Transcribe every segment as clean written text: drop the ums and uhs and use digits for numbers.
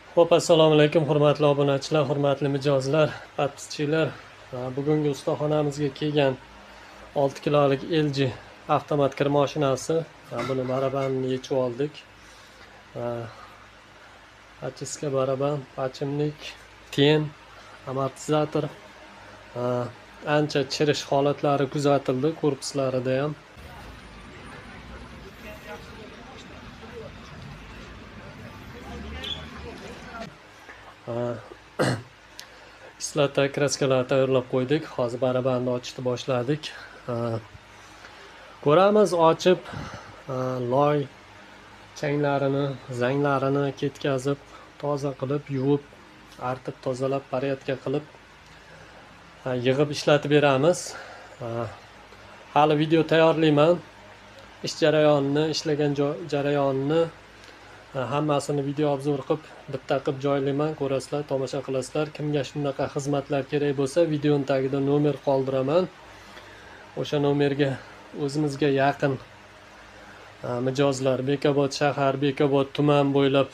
Xo'p, assalomu alaykum hurmatli obunachilar, hurmatli mijozlar, podpischilar. Bugungi ustaxonamizga kelgan 6 kilolik LG avtomat kir mashinasi. Buni barabanini yechib oldik. Achiska baraban, pachimlik, ten, amortizator, ancha chirish holatlari kuzatildi korpuslarida ham. Kislota kraskalar tayyorlab qo'ydik. Hozir barabanni ochishni boshladik. Ko'ramiz, ochib, loy changlarini, zanglarini ketkazib, toza qilib, yuvib, artib, tozalab, porядка qilib, yig'ib ishlatib beramiz. Hali video tayyorlayman. Ish jarayonini, ishlagan jarayonini hammasini video obzor qilib, bitta qilib joylayman, ko'rasizlar, tomosha qilasizlar. Kimga shunaqa xizmatlar kerak bo'lsa, videoning tagida nomer qoldiraman. O'sha nomerga o'zimizga yaqin mijozlar Bekobod shahar, Bekobod tuman bo'ylab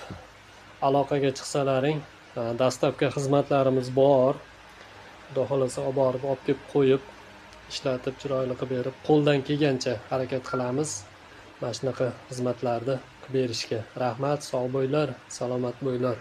aloqaga chiqsalaring, dastlabki xizmatlarimiz bor. Xudo xolasa olib borib, olib kelib qo'yib, ishlatib, chiroyli qilib berib, qo'ldan kelgancha harakat qilamiz mana shunaqa xizmatlarni qilib berishga. Rahmat, sog' bo'linglar, salomat bo'linglar.